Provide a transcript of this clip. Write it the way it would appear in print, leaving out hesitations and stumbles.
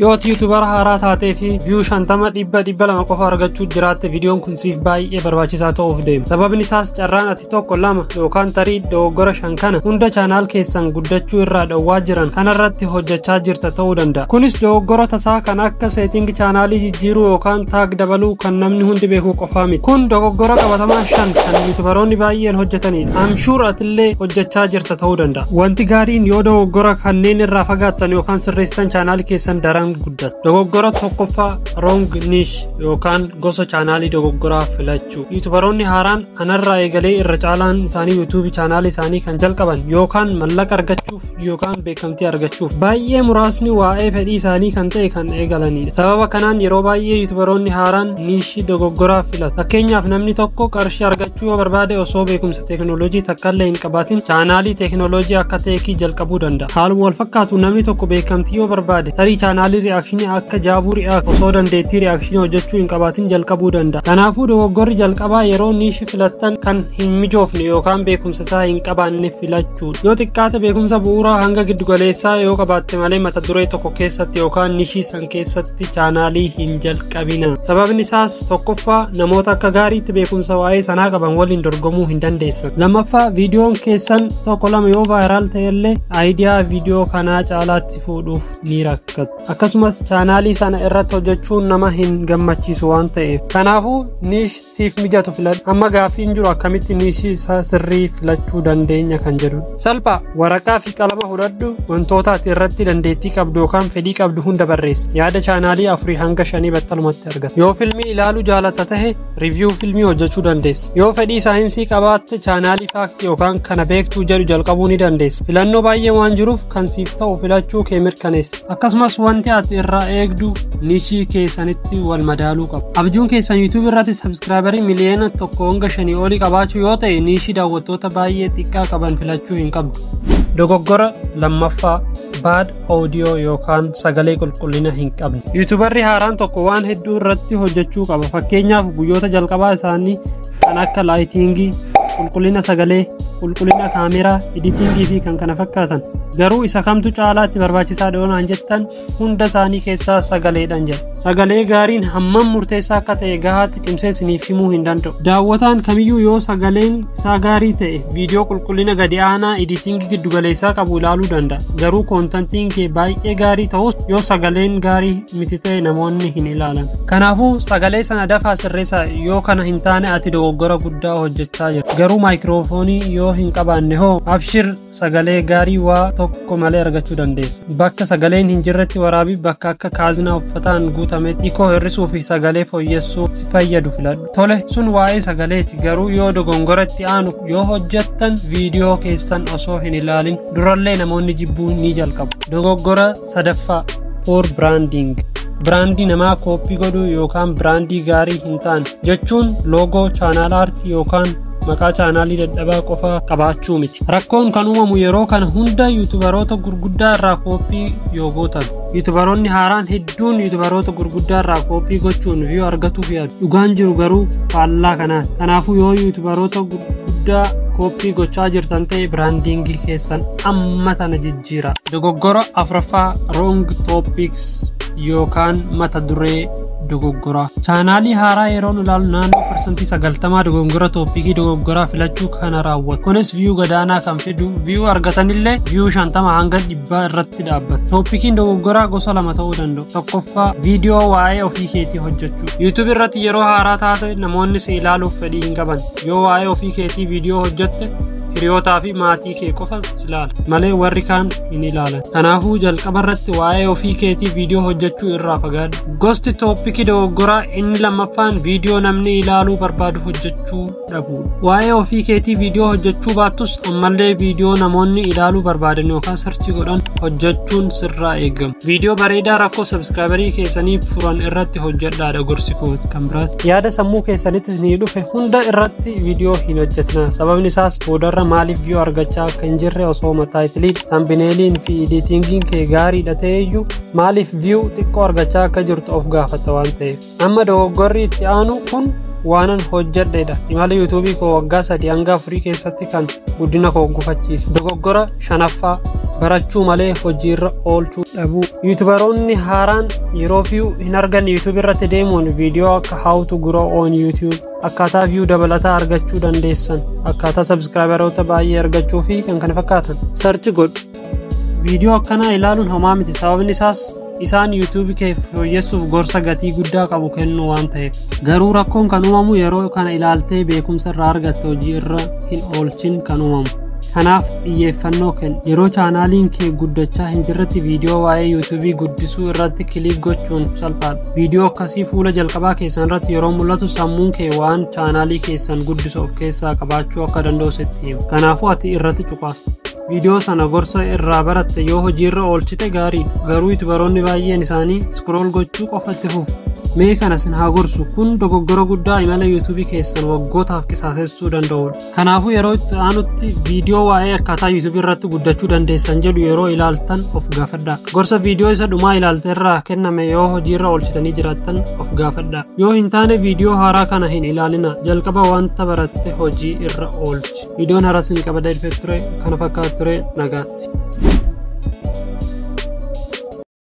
Yoo ati YouTuber haaraa taatee fi view 50, 100, 200 qofa argachuu jiraatte, viidiyoon kun siif baay'ee barbaachisaa ta'uuf deema. Sababni isaas carraan ati tokko, lama yookaan tarii dogoggora shan kana hunda channel keessan guddachuu irraa dhowwaa jiran kanarratti hojjechaa jirta ta'uu danda'a. Kunis dogoggora tasaa kan akka setting chaanaalii jijjiiruu yookaan tag dabaluu kan namni hundi beekuu qofaa miti. Kun dogoggora qabatamaa shan kan YouTuberoonni baay'een hojjetanidha. I'm sure atillee hojjechaa jirta ta'uu danda'a. Wanti gaariin yoo dogoggora kanneen irraa fagaattan yookaan sirreessitan, chaanaalii keessan daran guddata. Dogoggora tokkoffaa, wrong niche yookaan gosa chaanaalii dogoggoraa filachuu. YouTuberoonni haaraan anarraa eegalee irra caalaan isaanii YouTube chaanaalii isaanii kan jalqaban yookaan mallaqa argachuuf yookaan beekamtii argachuuf. Baay'ee muraasni waa'ee fedhii isaanii kan ta'e kan eegalanidha. Sababa kanaan yeroo baay'ee YouTuberoonni haaraan niche dogoggoraa filatu. Fakkeenyaaf, namni tokko qarshii argachuu yoo barbaade, osoo beekumsa teekinooloojii takkallee hin qabaatin chaanaalii teekinooloojii akka techii jalqabuu danda'a. Haaluma wal fakkaatu, namni tokko beekamtii yoo barbaade, tarii chaanaalii reactionii akka Jaabuu React osoo dandeettii reactionii hojjechuu hin qabaatin jalqabuu danda'a. Kanaafuu dogoggorri jalqabaa yeroo niche filattan kan hin mijoofne yookaan beekumsa isaa hin qabaanne filachuudha. Yoo xiqqaate beekumsa bu'uuraa hanga giddugaleessaa yoo qabaatte malee, mata duree tokko keessatti yookaan niche san keessatti chaanaalii hin jalqabina. Sababni isaas, tokkoffaa, namoota akka gaariitti beekumsa waa'ee sanaa qaban waliin dorgomuu hin dandeessan. Lammaffaa, viidiyoon keessan tokko lama yoo viral ta'ellee idea viidiyoo kanaa caalaatti fuudhuuf ni rakkatu. Akkasumas chaanaalii sana irratti hojjechuun nama hin gammachiisu waan ta'eef. Kanaafuu niche siif mijatu filadhu. Amma gaaffiin jiru akkamitti niche isaa sirrii filachuu dandeenya kan jedhudha. Salphaa, waraqaa fi qalama fudhadhu, wantoota ati irratti dandeettii qabdu yookaan fedhii qabdu hunda barreessi. Yaada chaanaalii afurii hanga shanii battalumatti argata. Yoo filmii ilaaluu jaalata tahe, review filmii hojjechuu dandeessa. Yoo fedhii saayinsii qabaatte, chaanaalii factii yookaan kana beektuu jedhu jalqabuu ni dandeessa. Filannoo baay'ee waan jiruuf, kan siif ta'u filachuu kee mirkaneessa. Akkasumas wanti ati irraa eegdu niche keessanitti wal madaaluu qabu. Abjuun keessan YouTube irratti subscriberii 1 miliyoona hanga 5 olii qabaachuu yoo ta'e, niche daawwattoota baay'ee xiqqaa qaban filachuu hin qabdu. Dogoggora lammaffaa, bad audio yookaan sagalee qulqullina hin qabne. YouTuberri haaraan tokko waan hedduu irratti hojjechuu qaba. Fakkeenyaaf, guyyoota jalqabaa isaanii kan akka lightingii, qulqullina sagalee, qulqullina kaameraa, editingii fi kan kana fakkaatan. Garuu isa kamtu caalaatti barbaachisaa naan jettan, hunda isaanii keessaa sagaleedhaan jedha. Sagalee gaariin hammam murteessaa akka ta'e gahaatti cimsee isiniif himuu hin danda'u. Daawwataan kamiyyuu yoo sagaleen isaa gaarii ta'e, viidiyoo qulqullina gadi aanaa editingii giddugaleessaa qabu ilaaluu danda'a. Garuu contentiin kee baay'ee gaarii ta'us, yoo sagaleen gaarii miti ta'e, namoonni hin ilaalan. Kanaafuu sagalee sana dafaa sirreessaa. Yoo kana hin taane, ati dogoggora guddaa hojjechaa jirta. Garuu maayikiroofoonii yoo hin qabaanne hoo? Abshir, sagalee gaarii waa tokko malee argachuu dandeessa. Bakka sagaleen hin jirretti waraabii, bakka akka kaazinaa uffataan guutametti echo hir'isuu fi sagalee fooyyessuu si fayyadu filadhu. Tole, sun waa'ee sagaleeti. Garuu yoo dogongora itti aanu yoo hojjettan, viidiyoo keessan osoo hin ilaalin durallee namoonni jibbuu ni jalqabu. Dogoggora sadaffaa, poor branding. Brandii namaa copy godhuu yookaan brandii gaarii hin taane jechuun logo, channel artii yookaan maqaa chaanaalii dadhabaa qofa qabaachuu miti. Rakkoon kan uumamu yeroo kana hunda YouTuberoota gurguddaa irraa copy yoo gootan. YouTuberoonni haaraan hedduun YouTuberoota gurguddaa irraa copy gochuun view argatuuf yaadu. Dhugaan jiru garuu faallaa kanaati. Kanaafuu yoo YouTuberoota gurguddaa copy gochaa jirtan ta'e, brandingii keessan amma tana jijjiira. Dogoggora afuraffaa, wrong topics yookaan mata duree dogoggoraa. Chaanaalii haaraa yeroo nu ilaalu, naannoo 90% dogoggora topicii dogoggoraa filachuu kana raawwatu. Kunis view gadaanaa kan fidu, view argatanillee view 50 hanga 100 irratti dhaabbata. Topiciin dogoggoraa gosa lama ta'uu danda'u. Tokkoffaa, viidiyoo waa'ee ofii keetii hojjechuu. YouTube irratti yeroo haaraa taate namoonni si ilaaluuf fedhii hin qaban. Yoo waa'ee ofii keetii viidiyoo hojjette, hiriyootaa fi maatii kee qofa ilaala malee warri kaan hin ilaalan. Kanaafuu jalqaba irratti waa'ee ofii keetii viidiyoo hojjechuu irraa fagaadhu. Gosti topicii dogoggoraa inni lammaffaan viidiyoo namni ilaaluu barbaadu hojjechuu dhabuudha. Waa'ee ofii keetii viidiyoo hojjechuu baattus, ammallee viidiyoo namoonni ilaaluu barbaadan yookaan search godhan hojjechuun sirraa eegama. Viidiyoo bareedaa rakkoo subscriberii keessanii furan irratti hojjedhaadha gorsi koo kan biraas. Yaada sammuu keessanittis ni dhufe hunda irratti viidiyoo hin hojjetina. Sababni isaas boodarra maaliif view argachaa akka hin jirre, osoo titleiin, thumbnailiin fi editingiin kee gaariidha ta'eyyuu maaliif view xiqqoo argachaa akka jirtu of gaafata waan ta'eef. Amma dogoggorri itti aanu kun waanan hojjedhedha. Imala YouTubeii koo waggaa 3 hanga 4 keessatti kan guddina koo gufachiise. Dogoggora shanaffaa, Barachuu malee hojiirra oolchuu dhabuu. Yuutubaroonni haaraan yeroo view hin arganne YouTube irratti deemuun viidiyoo akka "How to grow on YouTube", akkaataa view dabalataa argachuu dandeessan, akkaataa subscriberoota baay'ee argachuu fi kan kana fakkaatan search godhu. Viidiyoo akkanaa ilaaluun homaa miti, sababni isaas isaan YouTube kee fooyyessuuf gorsa gatii guddaa qabu kennu waan ta'eef. Garuu rakkoon kan uumamu yeroo kana ilaaltee beekumsa irraa argatte hojii irra hin oolchin kan uumamu. Kanaaf xiyyeeffannoo kenni. Yeroo chaanaaliin kee guddachaa hin jirretti viidiyoo waa'ee YouTube guddisuu irratti click gochuun salphaadha. Viidiyoo akkasii fuula jalqabaa keessan irratti yeroo mul'atu, sammuun kee waan chaanaalii keessan guddisu of keessaa qabaachuu akka danda'u sitti hima. Kanaafuu ati irratti cuqaasta. Viidiyoo sana gorsa irraa baratte yoo hojiirra oolchite gaariidha. Garuu yuutubaroonni baay'een isaanii scroll gochuu qofa itti fufu. Mee kana sin haa gorsu, kun dogoggora guddaa imala yuutuubii keessan waggootaaf qisaasessuu danda'udha. Kanaafuu yeroo itti aanutti viidiyoo waa'ee akkaataa yuutuubii irratti guddachuu dandeessan jedhu yeroo ilaaltan of gaafadhaa. Gorsa viidiyoo isa dhumaa ilaalte irraa kenname yoo hojiirra oolchitanii jiraattan of gaafadhaa. Yoo hin taane viidiyoo haaraa kana hin ilaalina. Jalqaba wanta baratte hojii irra oolchi. Viidiyoon haaraa sin qabadee dhufe ture kana fakkaatu ture. Nagaatti.